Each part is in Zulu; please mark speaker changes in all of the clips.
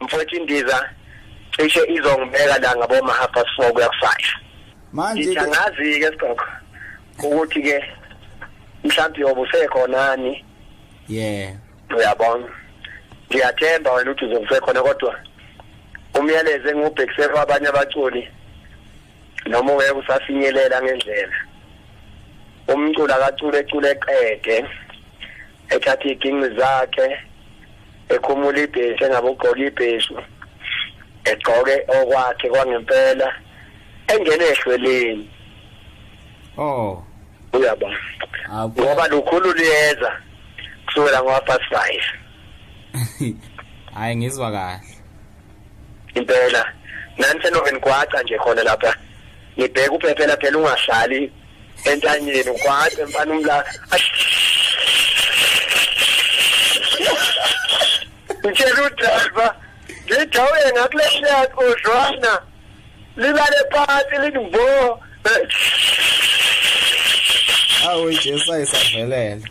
Speaker 1: Mfowethu indiza cishe izongibeka la ngaboma 4:30 kuya ku5.
Speaker 2: Manje
Speaker 1: angazi ke Sigogo ukuthi ke mhlawumbe yobe usekhonani.
Speaker 2: Yeah.
Speaker 1: Uyabona. Ngiyathemba wena ukuthi uzobe khona kodwa umyalezo engubhekise kwabanye abaculi noma ungeke usafinyelela ngendlela. Umculo akacule ecule eqede ethatha iginqi zakhe ekhumula ibheshu engabe ugqoka ibheshu egqoke okwakhe kwangempela engene ehlweleni.
Speaker 2: Oh,
Speaker 1: uyabona ngoba lukhulu liyeza kusukela ngo-5:30.
Speaker 2: Hayi ngizwa kahle
Speaker 1: impela. Nani senoke nigwaca nje khona lapha ngibheka uphephela phela ungahlali entanyeni ugwace mfana umla ngitshela udriver ngithi awuye ngakulehla kodwana libale phansi lithi
Speaker 2: Awu Jesu ayisavelele.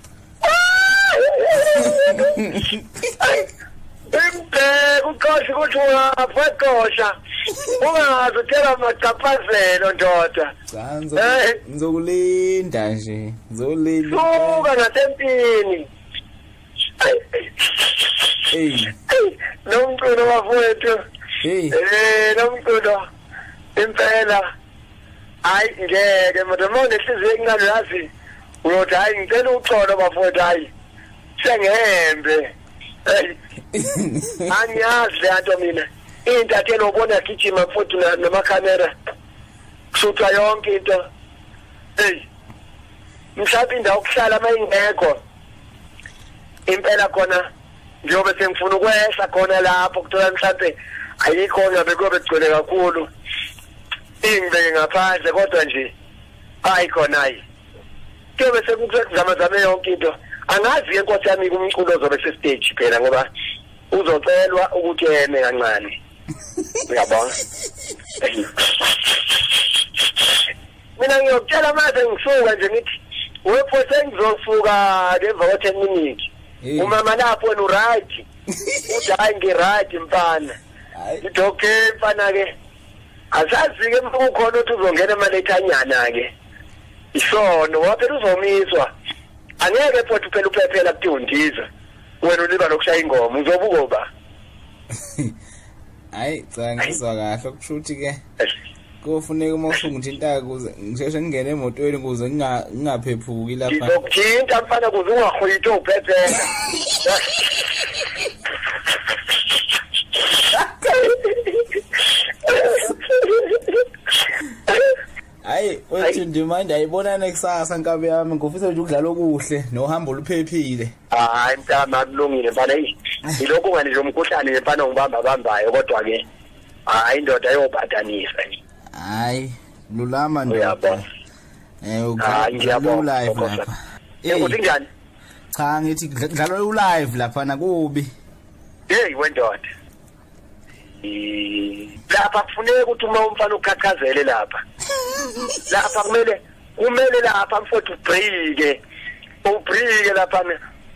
Speaker 1: Imbheka uqosha ukuthi ungafaqosha ungaze uthela amachaphazelo ndoda.
Speaker 2: Cha ngizokulinda nje ngizolinda.
Speaker 1: Suka ngasempini.
Speaker 2: Hey
Speaker 1: nomculo bafowethu. Nomculo impela. Hayi ngeke manje mawunehliziyo encane yazi uyothi hayi ngicela uxolo bafowethu hayi sengihembe. Angiyazi le nto mina. Intathelo ubona gijima futhi namakhamera kusuthwa yonke into. Hey mhlawumbe indawo okuhlala mayingekho impela khona njengoba sengifuna ukwehla khona lapho kuthola mhlawumbe ayikho ngabe kuyobe kugcwele kakhulu ingibeke ngaphandle kodwa nje hayi khona hayi kuyobe sekuzamazame yonke into. Angazi ke inkosi yami kumculo ozobe sestage phela ngoba uzocelwa ukuthi eme kancane. Uyabona mina ngiyokutshela manje ngisuka nje ngithi wepho sengizosuka ngemva kwa 10 minutes. Umama lapho wena uright uthi hayi ngiright mfana. Ngithi okay mfana ke asazi ke ukukhona ukuthi uzongena emalethanyana ke isono waphela uzomiswa angeke futhi phela uphephela kuthiwa undiza wena uliba lokushaya ingoma uzobukoba.
Speaker 2: Hayi cha ngizwa kahle okusho ukuthi ke kufuneka uma usungithinta ukuze ngisheshe ngingene emotweni ukuze ngingaphephuki lapha.
Speaker 1: Ngizokuthinta mfana ukuze ungahoyitho uphephela.
Speaker 2: Hayi wethu ndimanje ayibonane kusasa nkabi yami ngifisa nje ukudlala okuhle nohambo oluphephile.
Speaker 1: Hayi mntama kulungile mfana yilokhu ngani nje umkhuhlane mfana ngibamba bambayo kodwa ke hayi indoda ayobhadanisa nje.
Speaker 2: Hayi lulama ndoda.
Speaker 1: Ngiyabonga
Speaker 2: live lapha.
Speaker 1: Uthi njani?
Speaker 2: Cha ngithi kudlalwa u live lapha nakubi.
Speaker 1: Hey wendoda. Lapha kufuneka ukuthi uma umfana ukhaqhazele lapha. Lapha kumele lapha mfowethu ubhrike lapha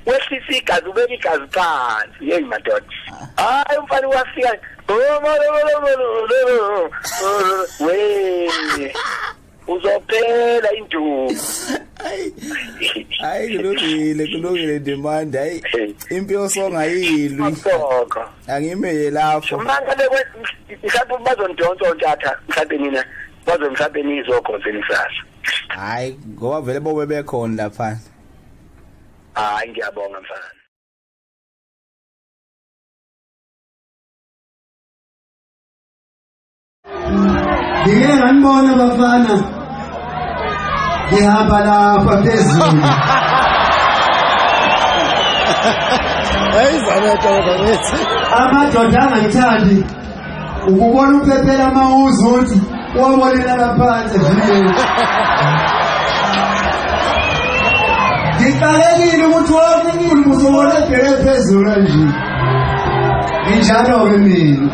Speaker 1: wehlisa igazi ubeka igazi phansi. Hey madoda. Hayi umfana wafika we uzophela induku.
Speaker 2: Hayi kulungile demand hayi impi yosongayilwi. Angimeye lapho.
Speaker 1: Manje mhlawumbe bazondonsa ontatha mhlawumbe nina bazo mhlawumbe nizokhonzeni kusasa.
Speaker 2: Hayi ngoba vele bobe bekhona lapha.
Speaker 1: Hayi ngiyabonga mfana.
Speaker 3: Ngike nganibona bafana ngihamba lapha phezulu. Amadoda angangithandi ukubona uphephela amawuzi uthi wabonela phansi nje. Ngiqalekile ukuthi wonke umuntu uzobona ebheke phezulu nje. Nginjalo-ke mina.